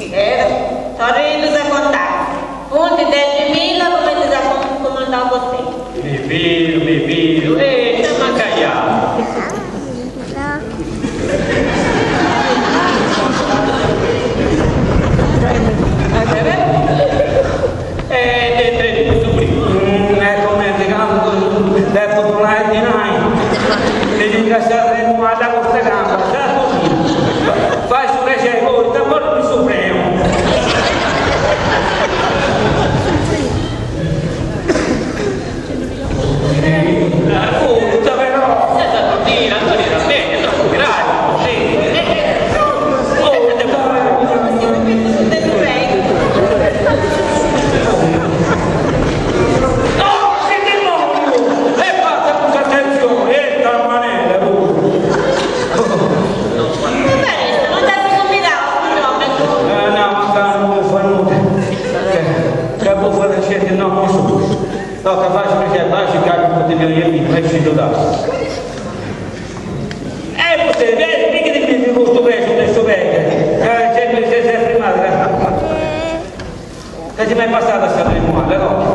Eh, torrendi a contai. Funt deximilla cumenti s'at cumandau vostè. Mi fidu, mi fidu, e ita mancaiat? E de tretu custu primu. E comente candu depu donai dinai, mi pigat sa tremuada custa camba, sa Fai su prexeri poita portu su frenu. Puta però! Senza tortina, Antonio era bene, è troppo grave, sì. No, che demonio! E fatta custa attenzione, e ta manera puru. Va bene, non t'as cumbidau su nome. Eh, no, manca non buffa nudda. Ca buffa sceti no su. No, ca faci perché faci ca potevi io e ci do da. Eh, vostè, vieni, mica di mi custu presu de su pede. Eh, sempre si è fermata. Che ti mai passata sta tremuata, no?